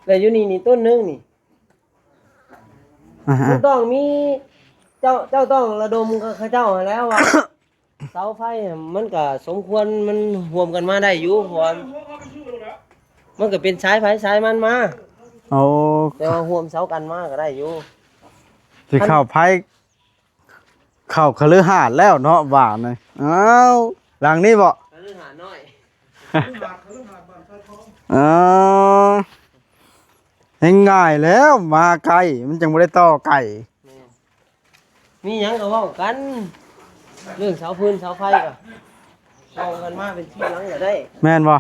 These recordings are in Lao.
ແລ້ວຢູ່ນີ້ນີ້ຕົ້ນໜຶ່ງນີ້ ອ່າ ມັນຕ້ອງມີ ເຈົ້າ ເຈົ້າຕ້ອງລະດົມເຂົາເຈົ້າຫັ້ນແຫຼະວ່າ ເສົາໄຟມັນກະສົມຄວນ ມັນຮ່ວມກັນມາໄດ້ຢູ່ ເພາະວ່າມັນກະເປັນສາຍໃຜສາຍມັນມາ. ໂອ້ ແຕ່ວ່າຮ່ວມເສົາກັນມາກະໄດ້ຢູ່ ຊິເຂົ້າໄພ ເຂົ້າຄະລືຫາດແລ້ວເນາະ ບ້ານນີ້. ອ້າວ ຫຼັງນີ້ບໍ? ຄະລືຫາດນ້ອຍ. ເອີ ແຮ່ງງ່າຍແລ້ວ ມາໃກ້ ມັນຈັ່ງບໍ່ໄດ້ຕໍ່ໄກ່. ແມ່ນ ມີຫຍັງກະເວົ້າກັນ ເລື່ອງເສົາຟືນເສົາໄຟກະເວົ້າກັນມາເປັນທີຫຼັງກະໄດ້ ແມ່ນບໍ່?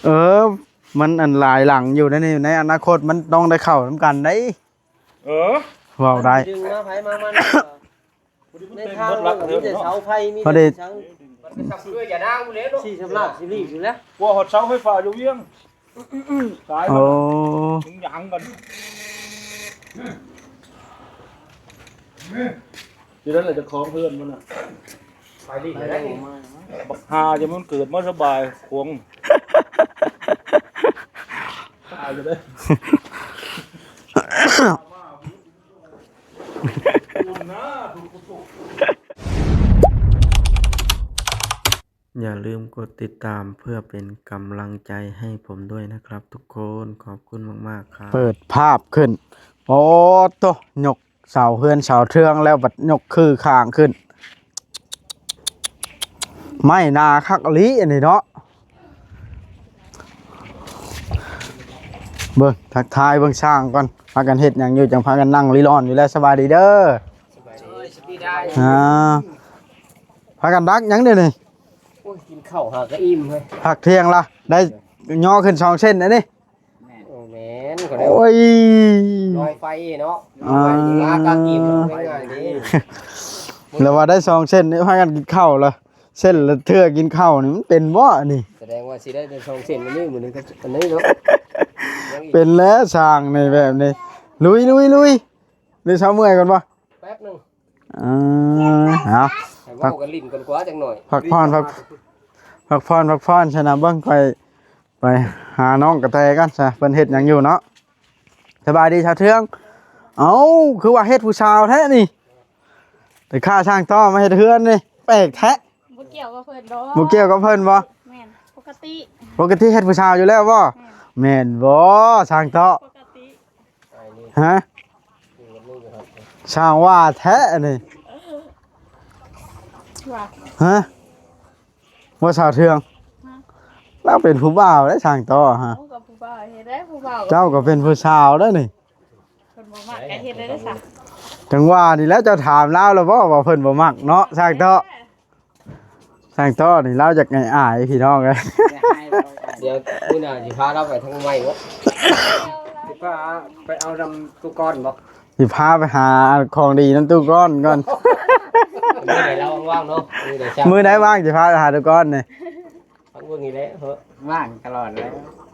ເອີ ມັນອັນຫຼາຍຫຼັງຢູ່ໃນນີ້ ໃນອະນາຄົດມັນຕ້ອງໄດ້ເຂົ້ານຳກັນໄດ໋. ເອີ ເວົ້າໄດ້ ດຶງມາໃຜມາມັນ ໃນທາງມັນກະມີແຕ່ເສົາໄຟ ມີແຕ່ສັງ ມັນກະຊຳເຄືອຢານາງພຸ້ນແຫຼະເນາະ ສີ່ສຳລາບຊີຣີພຸ້ນແຫຼະ ກວ່າຮອດເສົາໄຟຟ້າຢູ່ວຽງ ຕາຍ ໂອ້ ມັນຍັງກັນ ຢູ່ນັ້ນແຫຼະເຈົ້າຂອງເຮືອນມັນນະ. ໄປລີ້ ໄປໄດ້ ບັກຫ່າຈະມັນເກີດມາສະບາຍຂວງ ຕາຍຢູ່ເດ້. ຢ່າລືມກົດຕິດຕາມເພື່ອເປັນກຳລັງໃຈໃຫ້ຜົມດ້ວຍນະຄັບທຸກຄົນ. ຂອບຄຸນມາກໆ ຄັບ. ເປີດພາບຂຶ້ນ ໂອ້ໂຕ ຍົກ ເສົາເຮືອນເສົາເທືອງແລ້ວບັດຍົກຄືຂ້າງຂຶ້ນ ໄມ້ໜາຄັກອີ່ຫຼີອັນນີ້ເນາະ. ເບິ່ງ ທັກທາຍເບິ່ງຊ່າງກ່ອນ ພາກັນເຮັດຫຍັງຢູ່ ຈັ່ງພາກັນນັ່ງລີລອນຢູ່ແລ້ວ. ສະບາຍດີເດີ. ສະບາຍດີ. ອ່າ ພາກັນດັກຫຍັງດຽວນີ້? ໂອ້ຍ ກິນເຂົ້າຫາກະອີ່ມເຮີ້ຍ. ພັກທ່ຽງລະ ໄດ້ຍໍຂຶ້ນສອງເສັ້ນອັນນີ້. ແມ່ນ ໂອ້ ແມ່ນ ໂອ້ຍ ລອຍໄຟເນາະ ອ່າ ລາກາກິນ ແລ້ວວ່າໄດ້ສອງເສັ້ນນີ້ ພາກັນກິນເຂົ້າລະ ເສັ້ນລະເທື່ອກິນເຂົ້ານີ້ ມັນເປັນບໍ່ອັນນີ້? ສະແດງວ່າຊິໄດ້ແຕ່ສອງເສັ້ນ ອັນນີ້ມື້ນີ້ກະອັນນີ້ເນາະ. ເປັນແລ້ວຊ່າງນີ້ແບບນີ້ ລຸຍໆໆ. ຫຼືເຊົາເມື່ອຍກ່ອນບໍ່? ແປັບໜຶ່ງ. ເອີ ເອົາ ໃຫ້ເວົ້າກັນຫຼິ້ນກ່ອນກວ່າຈັກໜ້ອຍ ພັກຜ່ອນ ພັກ ພັກຜ່ອນ ພັກຜ່ອນ. ຊັ້ນນະ ເບິ່ງ ຂ້ອຍໄປຫານ້ອງກະແຕກ່ອນຊະ ເພິ່ນເຮັດຫຍັງຢູ່ເນາະ. ສະບາຍດີສາວເທືອງ. ເອົ້າ ຄືວ່າເຮັດຜູ້ສາວແທ້ນີ້ ໄປຄ້າຊ່າງຕໍ່ມາເຮັດເຮືອນນີ້ ແປກແທ້. ບໍ່ກ່ຽວກັບເພິ່ນດອກ. ບໍ່ກ່ຽວກັບເພິ່ນບໍ່? ແມ່ນ ປົກກະຕິ ປົກກະຕິເຮັດຜູ້ສາວຢູ່ແລ້ວບໍ່? ແມ່ນ ແມ່ນບໍ່ຊ່າງຕໍ່? ປົກກະຕິ. ຮະ ຊ່າງວ່າແທ້ອັນນີ້ ວ່າ ຮະ ວ່າສາວເທືອງ ຮະ ລາວເປັນຜູ້ບ່າວໄດ໋ ຊ່າງຕໍ່ຮະ. ເຈົ້າກະເປັນຜູ້ສາວໄດ໋ນີ້ ເພິ່ນບໍ່ມັກກະເຮັດໄດ້ຊະ. ຈັ່ງວ່ານີ້ແຫຼະ ເຈົ້າຖາມລາວແລ້ວບໍ່ວ່າເພິ່ນບໍ່ມັກເນາະ ຊ່າງຕໍ່? ຊ່າງຕໍ່ນີ້ລາວຢາກອາຍໆ ພີ່ນ້ອງເອີຍ. ດຽວມື້ໜ້າຊິພາລາວໄປທາງໃໝ່ເນາະ ຊິພາໄປເອົານຳຕູ້ກ້ອນບໍ່? ຊິພາໄປຫາຂອງດີນຳຕູ້ກ້ອນກ່ອນ. ມື້ໃດລາວວ່າງໆເນາະ ມື້ໃດ ມື້ໃດວ່າງຊິພາໄປຫາຕູ້ກ້ອນນີ້. ພັກເບິ່ງນີ້ແຫຼະເນາະ ວ່າງຕະຫຼອດແລ້ວ.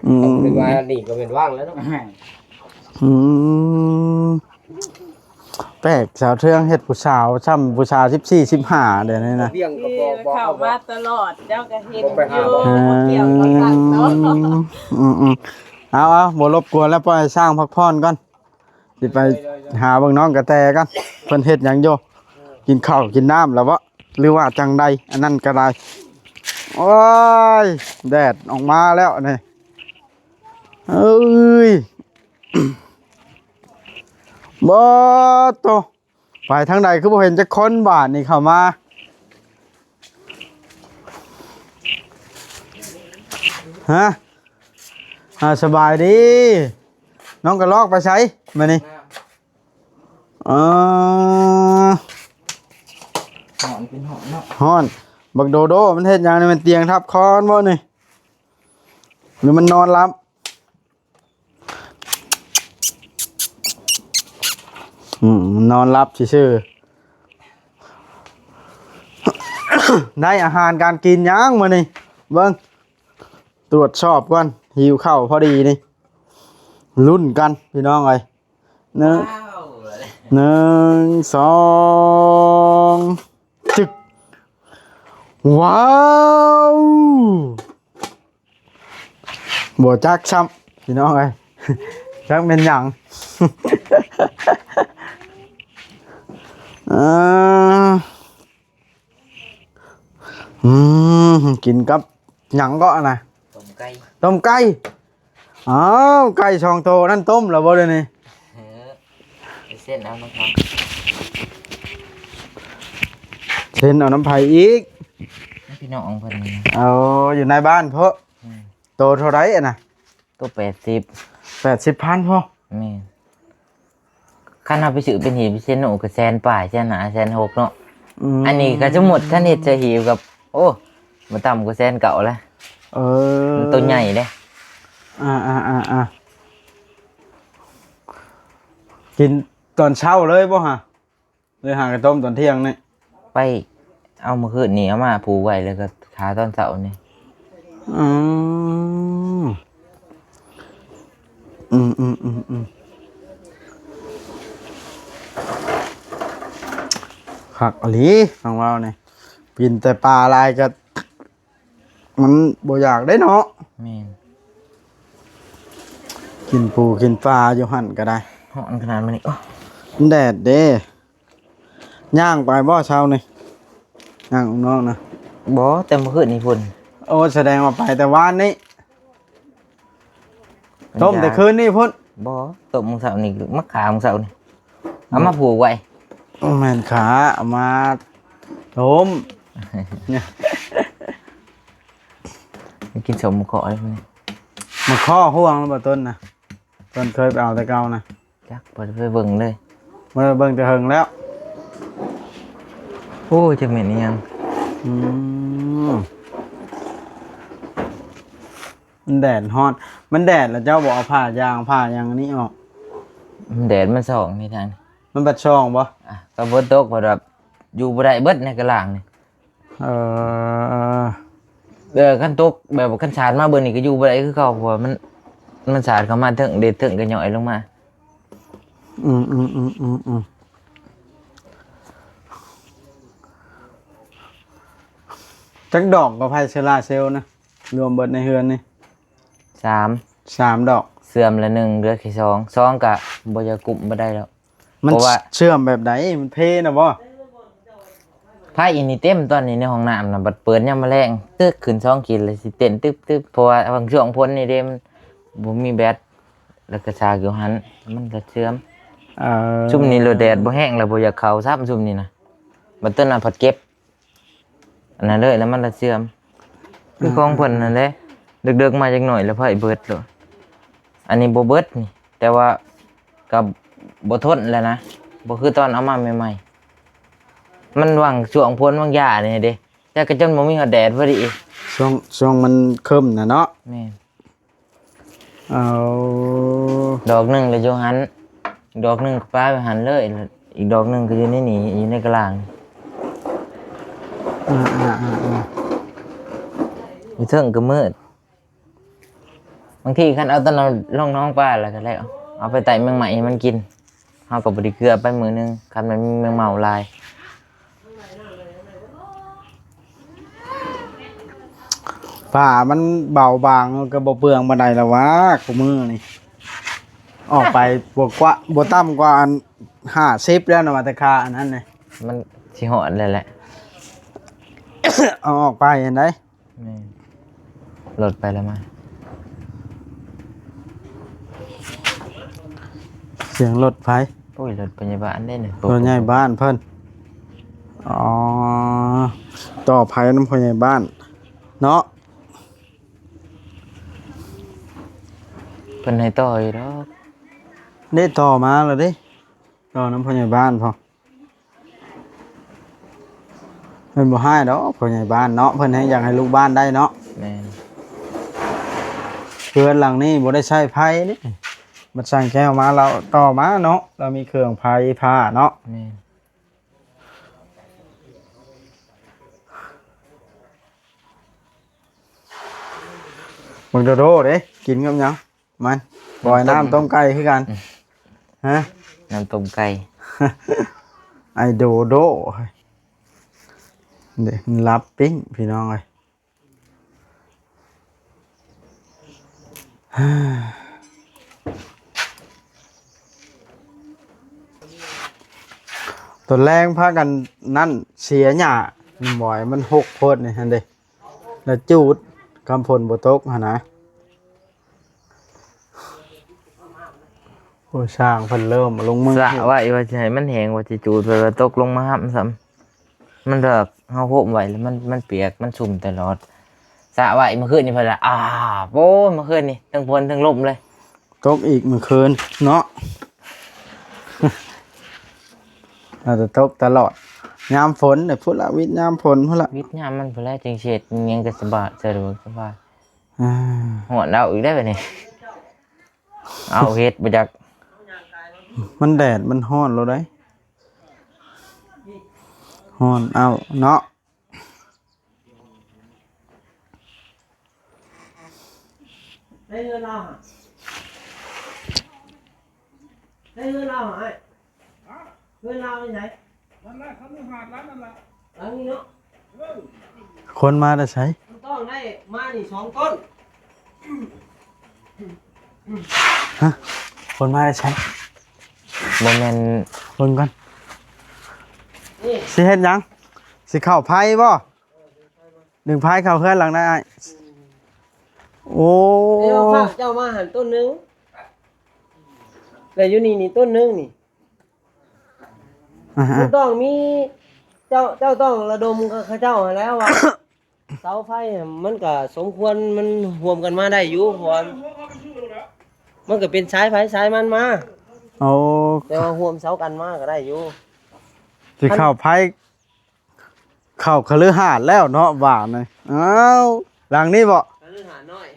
ອືມ ເພິ່ນວ່ານີ້ກະແມ່ນວ່າງແລ້ວເນາະ. ອືມ ແປກ ສາວເທືອງເຮັດຜູ້ສາວ ຊ່ຳຜູ້ສາວສິບສີ່ ສິບຫ້າ ດຽວນີ້ນະ. ວຽງກະບໍ່ ບໍ່ ເຂົ້າມາຕະຫຼອດ ເຈົ້າກະເຫັນຢູ່ ບໍ່ໄປຫາ ບໍ່ກ່ຽວກັບສັກເນາະ. ອືມໆ ເອົາໆ ບໍ່ລົບກວນແລ້ວ ປ່ອຍຊ່າງພັກຜ່ອນກ່ອນ. ຊິໄປຫາເບິ່ງນ້ອງກະແຕກ່ອນ ເພິ່ນເຮັດຫຍັງຢູ່ ກິນເຂົ້າກິນນ້ຳແລ້ວບໍ່ ຫຼືວ່າຈັ່ງໃດ ອັນນັ້ນກະໄດ້. ໂອ້ຍ ແດດອອກມາແລ້ວນີ້ ເອີຍ ບໍ່ໂຕ ໄປທາງໃດຄືບໍ່ເຫັນຈັກຄົນບາດນີ້ເຂົ້າມາ ຮະ. ອ່າ ສະບາຍດີ ນ້ອງກະລອກໄປໃສມື້ນີ້? ເອີ ຮ້ອນເປັນຮ້ອນເນາະ ຮ້ອນ. ບັກໂດໂດມັນເຮັດຫຍັງນີ້? ແມ່ນຕຽງທັບຄໍມັນບໍ່ນີ້ ຫຼືມັນນອນຫຼັບ? ອືມ ນອນຫຼັບຊື່ໆ. ໄດ້ອາຫານການກິນຍັງມື້ນີ້? ເບິ່ງ ຕວດສອບກ່ອນ ຫິວເຂົ້າພໍດີນີ້ ລຸ້ນກັນພີ່ນ້ອງເອີຍ. ໜຶ່ງ ໜຶ່ງ ສອງ ຈຶກ. ວ້າວ ບໍ່ຈັກຊ້ຳ ພີ່ນ້ອງເອີຍ ຈັກແມ່ນຫຍັງ. ເອີ ອືມ ກິນກັບຫຍັງເກາະນະ? ຕົ້ມໄກ່ ຕົ້ມໄກ່. ອ້າວ ໄກ່ສອງໂຕນັ້ນຕົ້ມແລ້ວບໍ່ດຽວນີ້? ເອີ ໄປເຊັນເອົານຳເຂົາ ເຊັນເອົານຳໃຜອີກ? ພີ່ນ້ອງເພິ່ນນີ້ນະ. ເອົາ ຢູ່ໃນບ້ານເພາະ ອືມ ໂຕເທົ່າໃດຫັ້ນນະ? ໂຕແປດສິບ ແປດສິບພັນພໍ? ແມ່ນ. ຄັນເຮົາໄປຊື້ເປັນຫີບຢູ່ເຊໂນກໍແສນປາຍ ແສນຫ້າ ແສນຫົກເນາະ. ອືມ ອັນນີ້ກໍສົມມຸດ ຄັນເຮັດໃສ່ຫີບກໍ ໂອ້ ບໍ່ຕ່ຳກວ່າແສນເກົ້າແລ້ວ. ເອີ ມັນໂຕໃຫຍ່ເດ້. ອ່າໆໆໆ ກິນຕອນເຊົ້າເລີຍບໍ່ຫະ? ເລີຍຫາໄປຕົ້ມຕອນທ່ຽງນີ້. ໄປເອົາມື້ຄືນນີ້ ເອົາມາຜູກໄວ້ ແລ້ວກໍຫາຕອນເຊົ້ານີ້. ອືມ ອືມໆໆໆ ຄັກອີ່ຫຼີ ຟັງເວົ້ານີ້ ກິນແຕ່ປາຫຼາຍກໍ ມັນບໍ່ຢາກໄດ້ເນາະ. ແມ່ນ. ກິນປູກິນປາຢູ່ຫັ້ນກໍໄດ້. ຮ້ອນຂະໜາດມື້ນີ້. ໂອ້ ມັນແດດເດ້. ຍ່າງໄປບໍ່ເຊົ້ານີ້? ຍ່າງອອກນອກນະ? ບໍ່ ແຕ່ມື້ຄືນນີ້ພຸ້ນ. ໂອ້ ສະແດງວ່າໄປແຕ່ວານນີ້. ຕົ້ມແຕ່ຄືນນີ້ພຸ້ນ? ບໍ່ ຕົ້ມມື້ເຊົ້ານີ້ ມາຂ້າມື້ເຊົ້ານີ້ ເອົາມາຜູກໄວ້. ບໍ່ແມ່ນຂ້າ ເອົາມາຕົ້ມ. ກິນສົ້ມໝາກເຄາະເລີຍມື້ນີ້. ໝາກເຄາະຮ່ວງແລ້ວບໍ່ຕົ້ນນະ? ຕົ້ນເຄີຍໄປເອົາແຕ່ເກົ່ານະ? ຈັກ ບໍ່ໄດ້ໄປເບິ່ງເລີຍ. ບໍ່ໄດ້ເບິ່ງແຕ່ເຫິງແລ້ວ. ໂອ້ຍ ຈັກແມ່ນອີ່ຫຍັງ. ອືມ ມັນແດດຮ້ອນ ມັນແດດແລ້ວເຈົ້າບໍ່ເອົາຜ້າຢາງ ຜ້າຫຍັງອັນນີ້ອອກ? ມັນແດດມັນສ່ອງນີ້ທາງ. ມັນບັດສ່ອງບໍ່? ອ່ະ ກໍຝົນຕົກ ບັດແບບຢູ່ບໍ່ໄດ້ເບິດໃນກະລາງນີ້. ເອີ ເອີ ຄັນຕົກແບບວ່າຄັນສາດມາເບິ່ງນີ້ກໍຢູ່ບໍ່ໄດ້ຄືເກົ່າ ເພາະວ່າມັນ ມັນສາດເຂົ້າມາເທິງ ເດັດເທິງກໍຍ້ອຍລົງມາ. ອືມໆໆໆ ຈັກດອກກໍໄຟໂຊລາເຊວນະ ລວມເບິດໃນເຮືອນນີ້? ສາມ ສາມດອກ. ເຊື່ອມລະໜຶ່ງ ເຫຼືອແຄ່ສອງ ສອງກະບໍ່ຢາກກຸ້ມບໍ່ໄດ້ແລ້ວ. ມັນ ເພາະວ່າເຊື່ອມແບບໃດ? ມັນເພນະບໍ່? ໄຟນີ້ເຕັມຕອນນີ້ໃນຫ້ອງນ້ຳນະ ບັດເປີດຍາມມະແລງ ຕຶກ ຂຶ້ນສອງຂີດ ແລ້ວຊິເຕັ້ນຕຶບໆ ເພາະວ່າຫວ່າງຊ່ວງຝົນນີ້ເດ້ ມັນບໍ່ມີແບັດ ແລ້ວກະຊາກຢູ່ຫັ້ນ ມັນກະເຊື່ອມ. ເອີ ຊຸມນີ້ໂລດແດດບໍ່ແຮງ ແລ້ວບໍ່ຢາກເຂົ້າຊ້ຳ ຊຸມນີ້ນະ ບັດຕົ້ນນັ້ນພັດເກັບ ອັນນັ້ນເລີຍ ແລ້ວມັນລະເສື່ອມ. ຄືຂອງເພິ່ນນັ້ນແຫຼະ ເດິກໆມາຈັກໜ້ອຍແລ້ວໄຟເບິດໂລດ. ອັນນີ້ບໍ່ເບິດນີ້ ແຕ່ວ່າກໍບໍ່ທົນແລ້ວນະ ບໍ່ຄືຕອນເອົາມາໃໝ່ໆ. ມັນຫວ່າງຊ່ວງຝົນຫວ່າງຫຍ້ານີ້ເດ້ ແຕ່ກໍຈົນບໍ່ມີຮອດແດດພໍດີ ຊ່ວງ ຊ່ວງມັນເຄີມນະເນາະ. ແມ່ນ. ເອົາ ດອກໜຶ່ງລະຢູ່ຫັ້ນ ດອກໜຶ່ງກໍປະໄວ້ຫັ້ນເລີຍ ອີກດອກໜຶ່ງກໍຢູ່ໃນນີ້ ຢູ່ໃນກະລາງ. ອ່າໆໆໆ ຢູ່ເທິງກໍມືດ. ບາງທີຄັນເອົາຕອນເອົາລົງໜອງປາແລ້ວກໍແລ້ວ ເອົາໄປໄຕ່ແມງໄມ້ໃຫ້ມັນກິນ ເຮົາກໍບໍ່ໄດ້ເກືອໄປມື້ໜຶ່ງ ຄັນມັນມີແມງເມົາຫຼາຍ. ຜ້າມັນເບົາບາງ ມັນກໍບໍ່ເປືອງປານໃດແລ້ວຫວາ ຄູ່ມື້ນີ້. ອອກໄປບໍ່ກວ່າ ບໍ່ຕ່ຳກວ່າອັນຫ້າສິບແລ້ວນະ ວ່າແຕ່ຄ່າອັນນັ້ນນະ ມັນຊິຮອດແລ້ວແຫຼະ ເອົາອອກໄປຫັ້ນໃດ. ແມ່ນ ລົດໄປແລ້ວມາ. ສຽງລົດໃຜ? ໂອ້ຍ ລົດພະຍາບານເດ້ນີ້ ລົດໃຫຍ່ບ້ານເພິ່ນ. ອໍ ຕໍ່ໄພນຳພໍ່ໃຫຍ່ບ້ານເນາະ ເພິ່ນໃຫ້ຕໍ່ຢູ່ດອກ. ເດ້ ຕໍ່ມາແລ້ວເດ້ ຕໍ່ນຳພໍ່ໃຫຍ່ບ້ານພຸ້ນ. ເພິ່ນບໍ່ຮ້າຍດອກ ພໍ່ໃຫຍ່ບ້ານເນາະ ເພິ່ນແຮ່ງຢາກໃຫ້ລູກບ້ານໄດ້ເນາະ. ແມ່ນ. ເຮືອນຫຼັງນີ້ບໍ່ໄດ້ໃຊ້ໄຟເດ້ ບັດຊ່າງແກ້ວມາລາວຕໍ່ມາເນາະ ລາວມີເຄື່ອງໄຟຟ້າເນາະ. ແມ່ນ. ບັກໂດໂດເດ້ ກິນກັບຫຍັງ? ມັນ ບອຍ ນ້ຳຕົ້ມໄກ່ຄືກັນ. ຮະ? ນ້ຳຕົ້ມໄກ່. ໄອ້ໂດໂດ ເດ້ ມັນຫຼັບປີ້ງ ພີ່ນ້ອງເອີຍ. ຕອນແລງພາກັນນັ້ນເສຍຫຍ້າ ໝອຍມັນຫົກໂພດນີ້ຫັ້ນເດ້ ແລ້ວຈູດ ກຳຝົນບໍ່ຕົກຫັ້ນນະ. ໂອ້ ຊ່າງເພິ່ນເລີ່ມລົງມື ສະໄວ້ວ່າຊິໃຫ້ມັນແຫ້ງ ວ່າຊິຈູດ ເພິ່ນວ່າຕົກລົງມາຫ້ຳຊ້ຳ. ມັນເລິກ ເຮົາໂຮມໄວ້ແລ້ວ ມັນ ມັນປຽກ ມັນຊຸ່ມຕະຫຼອດ. ສະໄວ້ມື້ຄືນນີ້ເພິ່ນວ່າ ອາ ໂອ້ຍ ມື້ຄືນນີ້ທັງຝົນທັງລົມເລີຍ. ຕົກອີກມື້ຄືນເນາະ ອາດຈະຕົກຕະຫຼອດ ຍາມຝົນນີ້ພຸ້ນລະ ວິດຍາມຝົນພຸ້ນລະ ວິດຍາມມັນພຸ້ນແຫຼະ ຈຶ່ງເຮັດຫຍັງກໍສະບາຍ ສະດວກສະບາຍ. ອາ ຮ້ອນເອົາອີກແລ້ວບາດນີ້ ເອົາເຮັດບໍ່ຈັກ ມັນແດດມັນຮ້ອນໂລດໃດ໋ ຮ້ອນເອົາເນາະ. ໃນເຮືອນລາວຫະ ໃນເຮືອນລາວຫະອ້າຍ ເຮືອນລາວຢູ່ໃສ? ນັ້ນແຫຼະ ຄະລືຫາດຫຼັງນັ້ນແຫຼະ ຫຼັງນີ້ເນາະ. ເອີ ຄົນມາແຕ່ໃສ? ມັນຕ້ອງໄດ້ມານີ້ສອງຕົ້ນ. ຮະ ຄົນມາແຕ່ໃສ? ບໍ່ແມ່ນ ເບິ່ງກ່ອນ ນີ້ ຊິເຮັດຫຍັງ? ຊິເຂົ້າໄຟບໍ່? ດຶງໄຟເຂົ້າເຮືອນຫຼັງໃດອ້າຍ? ໂອ້ ເອີ ເຈົ້າມາຫັ້ນຕົ້ນໜຶ່ງ ແລ້ວຢູ່ນີ້ນີ້ຕົ້ນໜຶ່ງນີ້. ອ່າຮະ ມັນຕ້ອງມີ ເຈົ້າ ເຈົ້າຕ້ອງລະດົມເຂົາເຈົ້າຫັ້ນແຫຼະວ່າ ເສົາໄຟມັນກະສົມຄວນ ມັນຮ່ວມກັນມາໄດ້ຢູ່ ເພາະວ່າມັນກະເປັນສາຍໃຜສາຍມັນມາ. ໂອ້ ແຕ່ວ່າຮ່ວມເສົາກັນມາກະໄດ້ຢູ່. ຊິເຂົ້າໄຟ ເຂົ້າຄະລືຫາດແລ້ວເນາະ ບ້ານນີ້. ອ້າວ ຫຼັງນີ້ບໍ? ຄະລືຫາດນ້ອຍ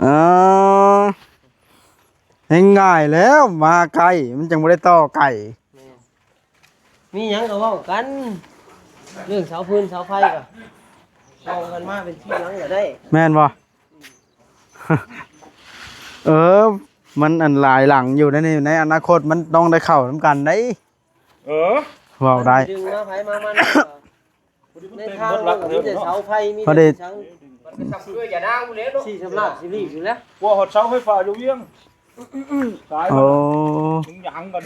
ເອີ ແຮ່ງງ່າຍແລ້ວ ມາໃກ້ ມັນຈັ່ງບໍ່ໄດ້ຕໍ່ໄກ່. ແມ່ນ ມີຫຍັງກໍເວົ້າກັນ ເລື່ອງເສົາຟືນເສົາໄຟກໍເວົ້າກັນມາເປັນທີຫຼັງກໍໄດ້ ແມ່ນບໍ່? ເອີ ມັນອັນຫຼາຍຫຼັງຢູ່ໃນນີ້ ໃນອະນາຄົດມັນຕ້ອງໄດ້ເຂົ້ານຳກັນໄດ໋. ເອີ ເວົ້າໄດ້ ດຶງມາໃຜມາມັນ ໃນທາງມັນກໍມີແຕ່ເສົາໄຟ ມີແຕ່ສັງ ມັນກໍສັບເຄືອຢ່ານາງພຸ້ນແຫຼະເນາະ ຊິສຳລາດຊິລີ້ຢູ່ແລ້ວ ກວ່າຮອດເສົາໄຟຟ້າຢູ່ວຽງ ຕາຍ ໂອ້ ມັນຫຍັງກັນ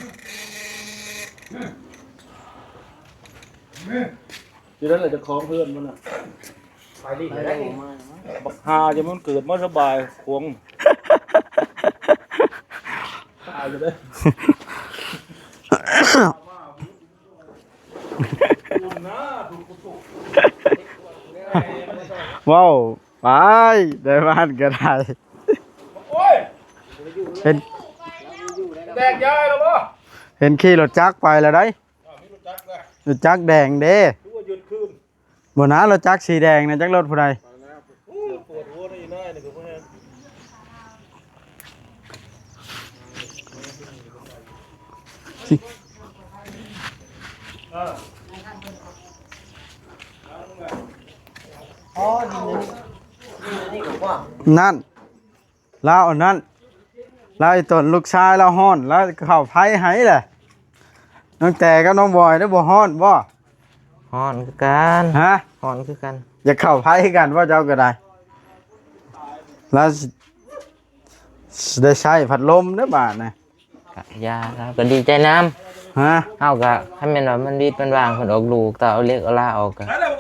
ຢູ່ນັ້ນແຫຼະເຈົ້າຂອງເຮືອນມັນນະ ໄປລີ້ແລ້ວນີ້ ບັກຫ່າຈະມັນເກີດມາສະບາຍຂວງ ຕາຍຢູ່ເດ້. ເວົ້າໄປ ໄດ້ບ້ານກໍໄດ້ ໂອ້ຍ ເຫັນ ແດກຢາແລ້ວບໍ່? ເຫັນຂີ່ລົດຈັກໄປແລ້ວໄດ໋ ອ້າວ ມີລົດຈັກແລ້ວ ລົດຈັກແດງເດ້ ຄືວ່າຢຸດຄືນ ບໍ່ນະ ລົດຈັກສີແດງນະ ຈັກລົດຜູ້ໃດ? ໂອ້ ປວດຫົວນະອີ່ນາຍນີ້ກໍບໍ່ແມ່ນ ອໍ ດິນອັນນີ້ ດິນອັນນີ້ກໍກວ້າງ ນັ້ນ ລາວອັນນັ້ນ ລາວອີ່ຕົນລູກຊາຍລາວຮ້ອນ ລາວເຂົ້າໄຟໃຫ້ແຫຼະ. ນ້ອງແຕກັບນ້ອງບອຍເດ້ ບໍ່ຮ້ອນບໍ່? ຮ້ອນຄືກັນ ຮະ? ຮ້ອນຄືກັນ ຢາກເຂົ້າໄຟຄືກັນບໍ່ ເຈົ້າກໍໄດ້? ລາວຊິ ຊິໄດ້ໃຊ້ພັດລົມເດ້ບາດນີ້ ກະຢ່າ ລາວກໍດີໃຈນຳ ຮະ? ເຮົາກໍ ຄັນແມ່ນວ່າມັນວິດມັນວ່າງ ເພິ່ນອອກລູກ ຕ້ອງເອົາເຫຼັກເອົາລາອອກກໍ ໄປແລ້ວ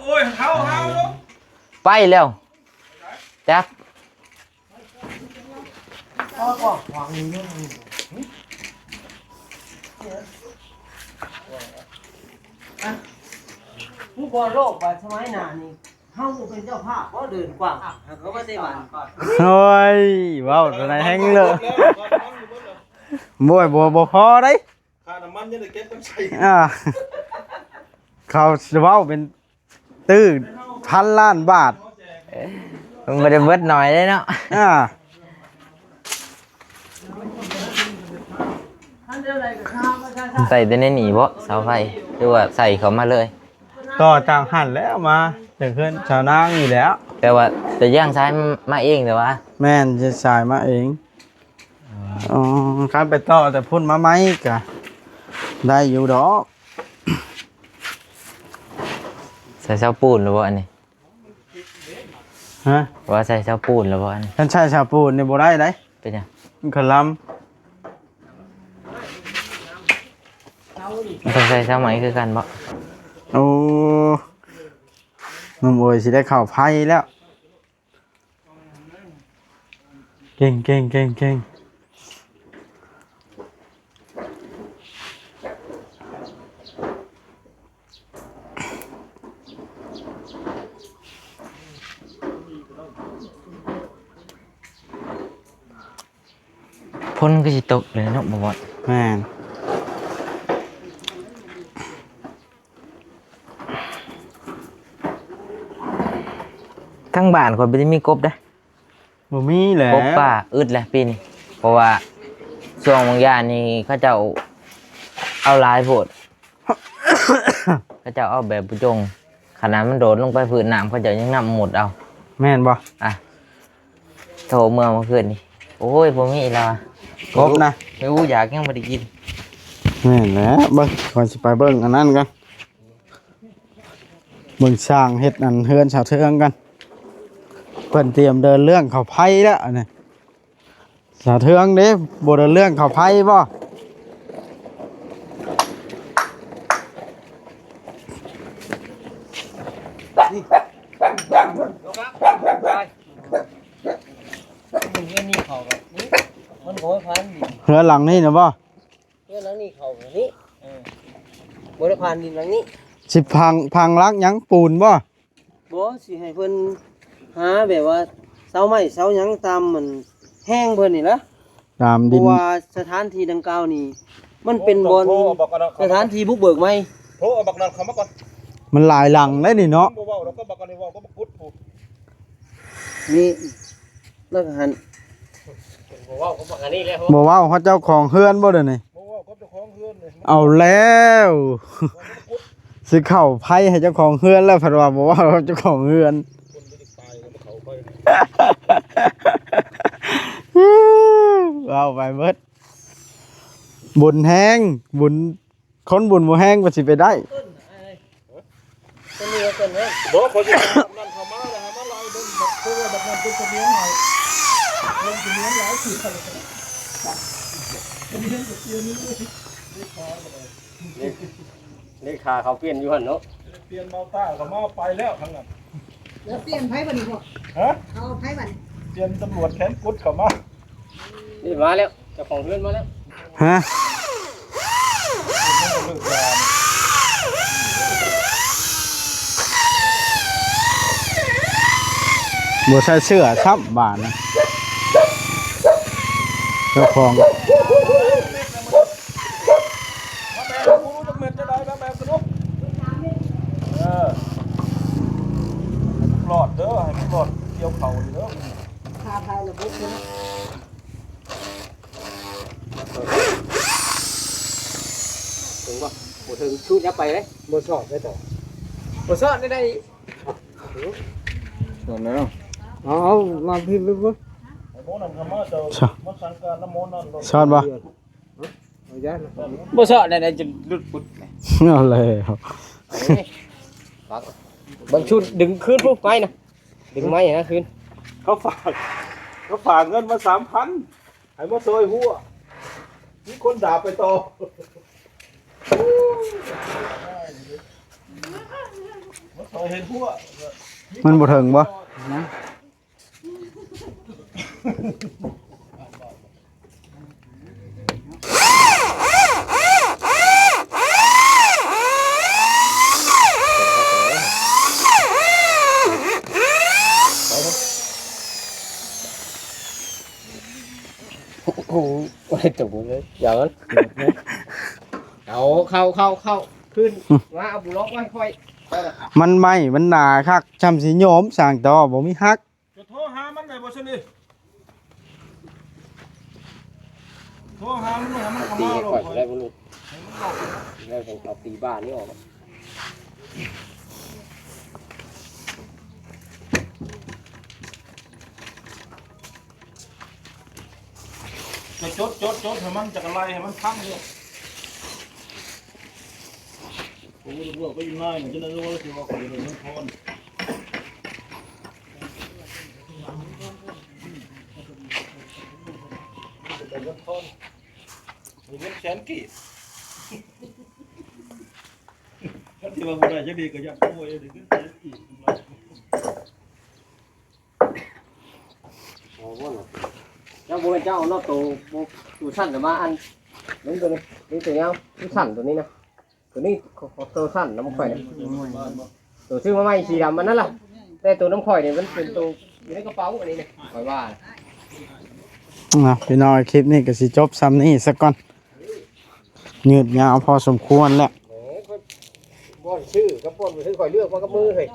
ໄປແລ້ວ ຈັກ ຜູ້ບໍ່ໂລກວ່າສະໄໝໜ້ານີ້ ເຮົາບໍ່ເປັນເຈົ້າພາບບໍ່ ເດີນກວ້າງ ຫາກເຂົາມາແຕ່ບ້ານ. ໂອ້ຍ ເວົ້າເທົ່າໃດແຮງເລີ ໂອ້ຍ ບໍ່ ບໍ່ພໍໄດ໋ ຄ່ານ້ຳມັນຍັງໄດ້ເກັບກັນໃຊ້ ອ່າ ເຂົາເວົ້າເປັນ ຕື້ພັນລ້ານບາດ ເອີ ມັນບໍ່ໄດ້ເບິດໜ້ອຍເດ້ເນາະ ອ່າ ໃສ່ແຕ່ໃນນີ້ບໍ ເສົາໄຟ ຫຼືວ່າໃສ່ເຂົ້າມາເລີຍ? ຕໍ່ຈາກຫັ້ນແລ້ວມາຈາກເຮືອນຊາວນາງນີ້ແຫຼະ ແຕ່ວ່າຈະຍ່າງສາຍມາເອງແຕ່ວ່າ ແມ່ນ ຈະສາຍມາເອງ. ອໍ ຄັນໄປຕໍ່ແຕ່ພຸ້ນມາໃໝ່ກະໄດ້ຢູ່ດອກ. ໃສ່ເສົາປູນຫຼືບໍ່ອັນນີ້? ຮະ? ວ່າໃສ່ເສົາປູນແລ້ວບໍ່ອັນນີ້? ຄັນໃສ່ເສົາປູນນີ້ບໍ່ໄດ້ໃດ. ເປັນຫຍັງ? ມັນຄະລຳ. ມັນຕ້ອງໃສ່ເສົາໄມ້ຄືກັນບໍ່? ໂອ້ ນ້ອງໂອຍຊິໄດ້ເຂົ້າໄຟແລ້ວ. ເກັ່ງ ເກັ່ງ ເກັ່ງ ເກັ່ງ. ຝົນກໍຊິຕົກເລີຍເນາະ ບໍ່ວ່າ. ແມ່ນ. ທາງບ້ານຂ້ອຍບໍ່ໄດ້ມີກົບເດ້. ບໍ່ມີແຫຼະ. ກົບປ່າອຶດແຫຼະປີນີ້ ເພາະວ່າຊ່ວງບາງຢ່າງນີ້ເຂົາເຈົ້າເອົາຫຼາຍໂພດ. ເຂົາເຈົ້າເອົາແບບບໍ່ຈົ່ງ ຂະໜາດມັນໂດດລົງໄປພື້ນນ້ຳ ເຂົາເຈົ້າຍັງນຳໝົດເອົາ. ແມ່ນບໍ່? ອ່ະ ໂທເມື່ອເມື່ອຄືນນີ້ ໂອ້ຍ ບໍ່ມີແລ້ວ ກົບນະ ແມ່ອູຢາກຍັງບໍ່ໄດ້ກິນ. ແມ່ນແຫຼະ. ເບິ່ງ ຂ້ອຍຊິໄປເບິ່ງອັນນັ້ນກ່ອນ. ເບິ່ງຊ່າງເຮັດອັນເຮືອນສາວເທືອງກັນ ເພິ່ນຕຽມເດີນເລື່ອງເຂົ້າໄຟແລ້ວອັນນີ້. ສາວເທືອງເດ້ ບໍ່ເດີນເລື່ອງເຂົ້າໄຟບໍ່? ເຮືອນນີ້ເຂົ້າແບບນີ້ ມັນບໍ່ໄດ້ຜ່ານດິນ ເຮືອນຫຼັງນີ້ນະບໍ່? ເຮືອນຫຼັງນີ້ເຂົ້າແບບນີ້ ເອີ ບໍ່ໄດ້ຜ່ານດິນຫຼັງນີ້. ຊິພັງ ພັງຫຼັກຫຍັງ ປູນບໍ່? ບໍ່ ຊິໃຫ້ເພິ່ນຫາແບບວ່າເສົາໄມ້ເສົາຫຍັງຕາມມັນແຮງເພິ່ນນີ້ລະ ຕາມດິນ ເພາະວ່າສະຖານທີ່ດັ່ງກ່າວນີ້ ມັນເປັນບ່ອນ ໂທບອກກັນເນາະ ສະຖານທີ່ບຸກເບີກໃໝ່. ໂທເອົາບັກນັ້ນເຂົ້າມາກ່ອນ ມັນຫຼາຍຫຼັງເດ້ນີ້ເນາະ. ບໍ່ເວົ້າດອກ ກໍບັກອັນນີ້ເວົ້າ ກໍບັກກຸດພຸ້ນ. ນີ້ ແລ້ວກໍຫັ້ນ ບໍ່ເວົ້າກັບບັກອັນນີ້ແລ້ວ ບໍ່ເວົ້າເຂົາເຈົ້າຂອງເຮືອນບໍ່ເດນີ້? ບໍ່ເວົ້າກັບເຈົ້າຂອງເຮືອນເລີຍ. ເອົາແລ້ວ ຊິເຂົ້າໄຟໃຫ້ເຈົ້າຂອງເຮືອນແລ້ວ ພັດວ່າບໍ່ເວົ້າກັບເຈົ້າຂອງເຮືອນ. ຄົນບໍ່ໄດ້ຕາຍແລ້ວມາເຂົ້າໄຟ ເວົ້າໄປເບິດ. ບຸນແຮງ ບຸນ ຄົນບຸນບໍ່ແຮງກໍຊິໄປໄດ້. ເອີ ເອີ ເອີ ບໍ່ ຂ້ອຍຊິເອົາອັນນັ້ນເຂົ້າມາແລ້ວ ໃຫ້ມາໄລ່ເບິ່ງ ບັກ ເພາະວ່າບັກນັ້ນເປັນສະບຽງໃຫ້ ເປັນສະບຽງຫຼາຍ ສະບຽງກໍເປັນ ເລ ເລຂາເຂົາປ່ຽນຢູ່ຫັ້ນເນາະ ປ່ຽນເມົາຕ້າເຂົາມາໄປແລ້ວທາງນັ້ນ. ແລ້ວປ່ຽນໃຜບັດນີ້ພໍ່? ຮະ? ເອົາໃຜບັດນີ້? ປ່ຽນຕຳຫຼວດແຂນກຸດເຂົ້າມາ. ນີ້ມາແລ້ວ ເຈົ້າຂອງເຮືອນມາແລ້ວ. ຮະ? ບໍ່ໃສ່ເສື້ອຊ້ຳບາດນະ ເຈົ້າຂອງ. ມາແບກ ບໍ່ຮູ້ຈັກແມ່ນຈັ່ງໃດ ມາແບກຊະລູກ. ເອີ ໃຫ້ມັນລອດເດີ ໃຫ້ມັນລອດກ່ຽວເຂົ້າເດີ. ຂ້າພາຍລະບົບເດີ. ເຖິງບໍ່? ບໍ່ເຖິງ ຊູດຍັບໄປເດ້. ບໍ່ຊອດໄດ້ຕໍ່ ບໍ່ຊອດໄດ້ ໄດ້ອີກ. ຊອດແລ້ວ ເອົາ ເອົາ ມາພີ້ເບິ່ງ. ຊອດບໍ່? ບໍ່ຊອດໄດ້ ໄດ້ຈົນຫຼຸດປຸດ. ເອົາແລ້ວ ເບິ່ງຊຸດດຶງຄືນພຸ້ນໄມ້ນະ ດຶງໄມ້ນະຄືນ. ເຂົາຝາກ ເຂົາຝາກເງິນມາສາມພັນ ໃຫ້ມາຊ່ອຍຫົວ ມີຄົນດາບໄປຕໍ່ ມາຊ່ອຍເຮັດຫົວ. ມັນບໍ່ເຖິງບໍ່? ໂອ້ໂຫ ບໍ່ໄດ້ຕົງເລີຍ ຢ່າງນັ້ນ. ເອົາ ເຂົ້າ ເຂົ້າ ເຂົ້າ ຂຶ້ນ ມາເອົາບຸລັອກມາໃຫ້ຂ້ອຍ. ມັນໄມ້ ມັນໜາຄັກ ຊ່ຳຊິໂຍມສ້າງຕໍ່ ບໍ່ມີຫັກ. ຈະໂທຫາມັນໄດ້ບໍ່ຊັ້ນນີ້? ໂທຫາມັນ ໃຫ້ມັນເຂົ້າມາໂລດ. ຕີໃຫ້ຂ້ອຍໄດ້ບໍ່ລູກ? ໃຫ້ມັນເຂົ້າ ແລ້ວຈັ່ງເອົາຕີບ້ານນີ້ອອກ. ຈະຈົດ ຈົດ ຈົດໃຫ້ມັນ ຈະກະໄລ່ໃຫ້ມັນພັງເດີ. ໂອ້ຍ ພວກໄປຢູ່ນາຍ ຈະໄດ້ຮູ້ວ່າຊິອອກໄປເລີຍ ມັນພອນ. ເງິນທອນ ມີເງິນແສນກີບ ຄັນຊິວ່າບໍ່ໄດ້ຈັກດີກໍຢ້ານໂອ້ຍ ໄດ້ເງິນແສນກີບ ເຈົ້າບໍ່ແມ່ນເຈົ້າເນາະ ໂຕ ໂຕສັ້ນນະ ມາອັນ ນີ້ ໂຕນີ້ ນີ້ໂຕຍາວ ໂຕສັ້ນໂຕນີ້ນະ ໂຕນີ້ ຂອງ ຂອງໂຕສັ້ນນຳຂ້ອຍນະ ໂຕຊື້ມາໃໝ່ສີດຳອັນນັ້ນລະ ແຕ່ໂຕນຳຂ້ອຍນີ້ມັນເປັນໂຕຢູ່ໃນກະເປົາອັນນີ້ນະ ຂ້ອຍວ່ານະ. ເອົາ ພີ່ນ້ອງ ຄລິບນີ້ກໍຊິຈົບຊ່ຳນີ້ສາກ່ອນ ຍືດຍາວພໍສົມຄວນແລ້ວ ແໝ ຂ້ອຍ ບ່ອນຊື້ກັບບ່ອນບໍ່ຊື້ ຂ້ອຍເລືອກມາກັບມືເຮີ້ຍ.